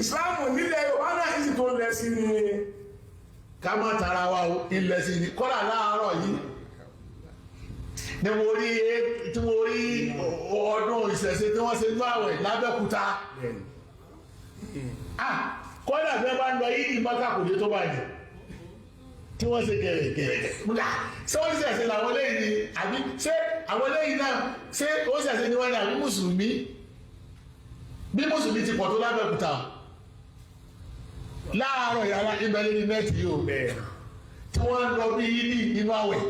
Ìsìláàmù nílẹ̀ Yorùbá náà sì tó lẹ̀ sí ni. Ká má tara wa o, ilẹ̀ sí ni. Kọ́là láàárọ̀ yìí ni mo rí tí mo rí ọdún ìṣẹ̀ṣe tí wọ́n ṣe ní àwẹ̀ lábẹ́òkúta. Ah, kọ́là bí wọ́n bá ń lọ yìí ní Mọ́kà kò dé tó báyìí tí wọ́n ṣe gẹ̀rẹ̀gẹ̀rẹ̀. Ṣé wọ́n ṣẹ̀ṣe làwọn eléyìí ni, àbí ṣé àwọn eléyìí náà, ṣé ó ṣẹ̀ṣe ni wọ́n ní, àbí mùsùlùmí? Bí mùsùlùmí ti pọ̀ tó lábẹ́òkúta láàárọ̀ yàrá ìbẹ̀lẹ̀ ní net yìí o, tí wọ́n ń lọ bí yìí nínú àwẹ̀.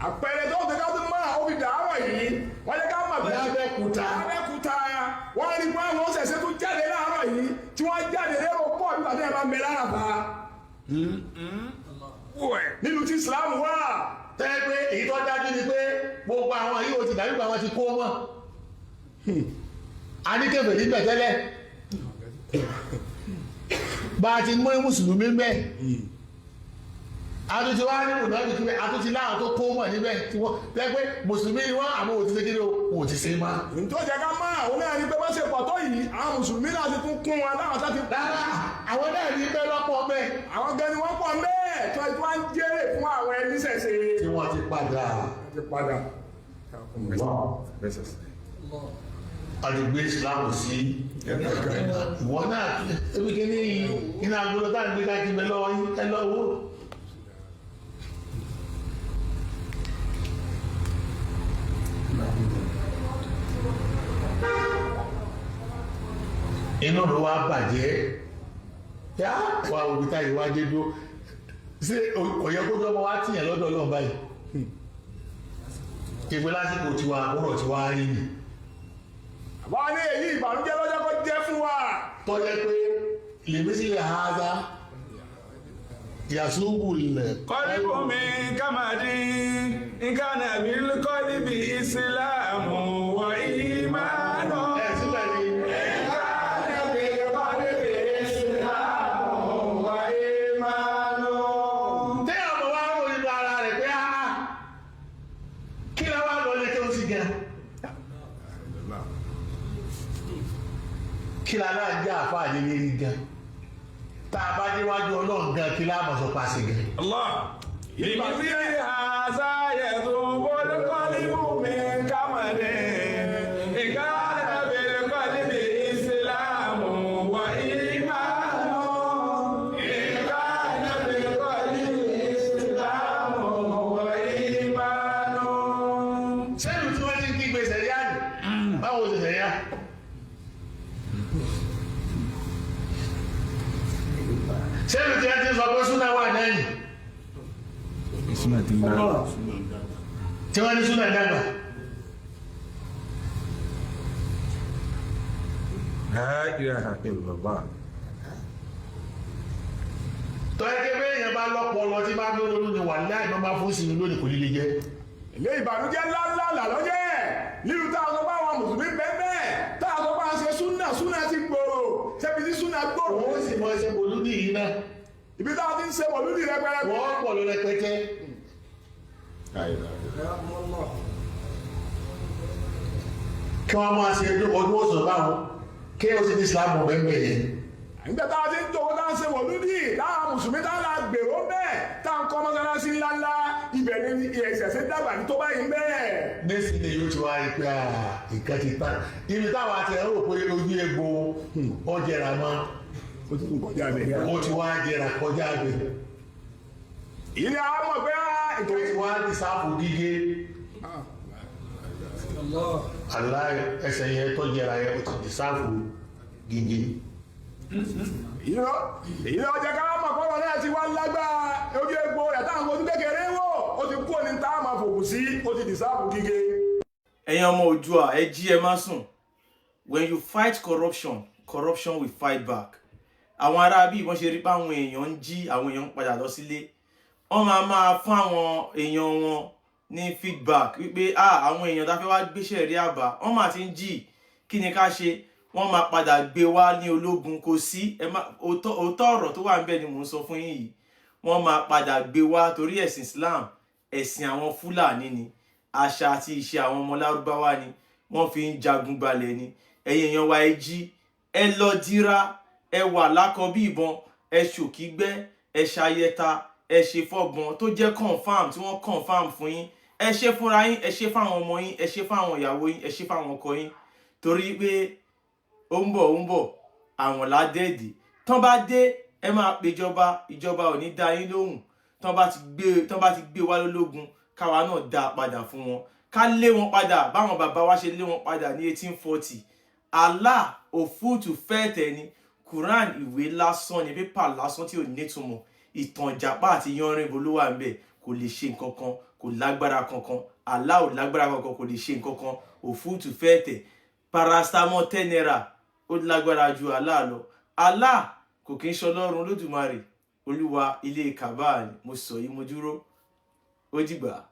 Àpẹẹrẹ tó ti ká tó máa ó fi dàárọ̀ yìí, wọ́n jẹ́ ká mọ̀ pé Lábẹ́òkúta. Lábẹ́òkúta, wọ́n rí pé àwọn ṣẹ̀ṣẹ̀ tún jáde láàárọ̀ yìí, tí wọ́n jáde lérò pọ̀ bí bàtẹ́ ẹ̀ máa ń bẹ láràbà nínú tí Islam wà. Tẹ́ pé èyí tó dájú ni pé gbogbo àwọn yìí ó ti dàbí pé àwọn ti kó mọ́ a ní kèfèrí níbẹ̀ tẹ́lẹ̀, bá a ti mú mùsùlùmí ń bẹ̀, àtúntí wá ní mùnàbí kíbẹ̀, àtúntí láwọn tó kó mọ̀ níbẹ̀ tí wọ́n tẹ́ pé mùsùlùmí ni wọ́n, àmọ́ òtí ṣe kí ni o ti ṣe má. Tó jẹ́ ká máa òun náà ní pé wọ́n ṣe pọ̀ tó yìí, àwọn mùsùlùmí náà ti tún kún wọn láwọn tá ti Rárá, àwọn náà ní bẹ́ẹ̀ lọ́pọ̀ bẹ́ẹ̀. Àwọn gan ni wọ́n pọ̀ mẹ́ẹ̀ tó ẹ tó wá ń jèrè fún àwọn ẹni ṣẹ̀ṣẹ̀ tí wọ́n ti padà. Ti padà. Àdìgbé Islam sí ìwọ náà, ebi kí ní iná agolo tá à ń gbé káàkiri bẹ lọ́wọ́ yín, ẹ lọ́wọ́. Inú ló wá bàjẹ́ yá wà òbí táyì wá dé dúró. Ṣé kò yẹ kó jọmọ wá tìyàn lọ́dọ̀ Ọlọ́run báyìí? Ìpè lásìkò tiwa àkúrọ̀ tiwa rí ni. Wọ́n ní èyí ìbànújẹ́ lọ́jọ́ kó jẹ́ fún wa. Tọ́jẹ́ pé lèmi sí lè haza yasubu lẹ̀. Kọ́líbù mi kàmàdí nǹkan àbí kọ́líbì ìsìlámù wọ ìmánu. Ẹ síbẹ̀ ni. Nǹkan àbí kọ́líbì ìsìlámù wọ ìmánu. Téèyàn mọ̀ wá rò nínú ara rẹ̀ pé áá, kí ló wá lọ lé tó ń sì gan? Kí la náà jẹ́ àfáà lé lérí gan? Tá a bá déwájú Ọlọ́run gan, kí láàmọ̀ sọ pa sí gan? Allah. Ìmísí àṣà yẹ̀tún kọ́líbù mi kàmàdí nǹkan àbí kọ́líbì ìsìlámù wọ ìmánu. Nǹkan àbí kọ́líbì ìsìlámù wọ ìmánu. Sẹ́yìn tí wọ́n ti ń kígbe sẹ̀ríà nì, báwo ṣe sẹ̀ríà? Sẹ́yìn tí wọ́n ti ń sọ pé súnà wà náà nì, tí wọ́n ní súnà dàgbà. La ilaha illallah. Tọ́yẹ́kẹ́ bẹ́ẹ̀ yẹn bá lọ́pọ̀ lọ tí bá ń lónìí ni wà láì máa fún sínú lónìí, kò ní lè jẹ́. Ilé ìbànújẹ́ ńláńlá làlọ́jẹ́ nílùú tá a sọ pé àwọn mùsùlùmí bẹ́ẹ̀, tá a sọ pé a ṣe súnà, súnà ti gbòòrò, ṣebí tí súnà gbòòrò. Òun sì mọ ẹsẹ̀ mòlúdì yìí náà. Ibi tá a ti ń ṣe mọ̀lúdì rẹpẹrẹpẹ. Wọ́n pọ̀ lọ rẹpẹtẹ. Kí wọ́n máa ṣe ọdún ọ̀sán báwọn, kí ó sì ní Islam bẹ́ẹ̀ yẹn. Nígbà tá a ti ń tòwó, tá a ń ṣe mọ̀lúdì láwọn mùsùlùmí, tá a la gbèrò bẹ́ẹ̀, tá a ń kọ́ mọ́sálásí ńláńlá, ibẹ̀ ni ìṣẹ̀ṣẹ̀ dàgbà ní tó báyìí bẹ́ẹ̀. Nísìnyí yóò ti wá rí pé nǹkan ti tán. Ibi táwa ti ẹ̀ rò pé ojú egbò ó jẹrà mọ́, Ó ti tún kọjá bẹ́ẹ̀. ó ti wá jẹrà kọjá bẹ́ẹ̀. Ìyí ni a mọ̀ pé Tó ti wá ní sáfù gígé aláì, ẹsẹ̀ yẹn tó jẹrà yẹn, ó ti di sáfù gígé. Èyí ló jẹ́ ká mọ̀ pọ́nrọ̀ náà ti wá lágbára. Ojú egbò rẹ̀ táwọn ojú kékeré wò, ó ti kú òní tá a máa fòkù sí, ó ti dì sáàbù gígé. Ẹ̀yin ọmọ Oòduà, ẹ jí, ẹ má sùn. When you fight corruption, corruption will fight back. Àwọn ará bí wọ́n ṣe rí pé àwọn èèyàn ń jí, àwọn èèyàn ń padà lọ sílé, wọ́n máa máa fún àwọn èèyàn wọn ní feedback wípé, ah, àwọn èèyàn tá a fẹ́ wá gbéṣẹ́ rí àbá, wọ́n máa ti ń jí, kí ni ká ṣe? Wọ́n máa padà gbé wá ní ológun. Kò sí òótọ́ ọ̀rọ̀ tó wà níbẹ̀ ni mò ń sọ fún yín yìí. Wọ́n máa padà gbé wá torí ẹ̀sìn Islam, ẹ̀sìn àwọn Fúlàní ni, àṣà àti ìṣe àwọn ọmọ Lárúbáwá ni wọ́n fi ń jagun gbalẹ̀ ni. Ẹ̀yin èèyàn wa, ẹ jí, ẹ lọ dira. Ẹ wà lákọ bí ìbọn, ẹ ṣòkígbẹ́, ẹ ṣayẹta, ẹ ṣe fọ́gbọ́n tó jẹ́ confam tí wọ́n confam fún yín. Ẹ ṣe fúnra yín, ẹ ṣe fáwọn ọmọ yín, ẹ ṣe fáwọn ìyàwó yín, ẹ ṣe fáwọn ọkọ yín, torí pé ó ń bọ̀, ó ń bọ̀. Àwọn ládẹ́ẹ̀dì tán bá dé, ẹ máa péjọba, ìjọba ò ní dá yín lóhùn. Tán bá ti gbé wá lólógun, káwa náà dá a padà fún wọn, ká lé wọn padà báwọn bàbá wa ṣe lé wọn padà ní 1840. Allah, òfúùtù fẹ́ẹ̀tẹ̀ ni. Quran, ìwé lásán ni, pépà lásán tí ò nítumọ̀. Ìtàn ìjàpá àti yanrìnbó ló wà níbẹ̀. Kò lè ṣe nǹkan kan, kò lágbára kankan. Allah ò lágbára kankan, kò lè ṣe nǹkan kan. Òfúùtù fẹ́ẹ̀tẹ̀, paracetamol 10 naira, ó lágbára ju Allah lọ. Allah kò kí ń ṣọlọ́run Lódùmarè, olúwa ilé kaba ni. Mo sọ yìí, mo dúró, ó dìgbà.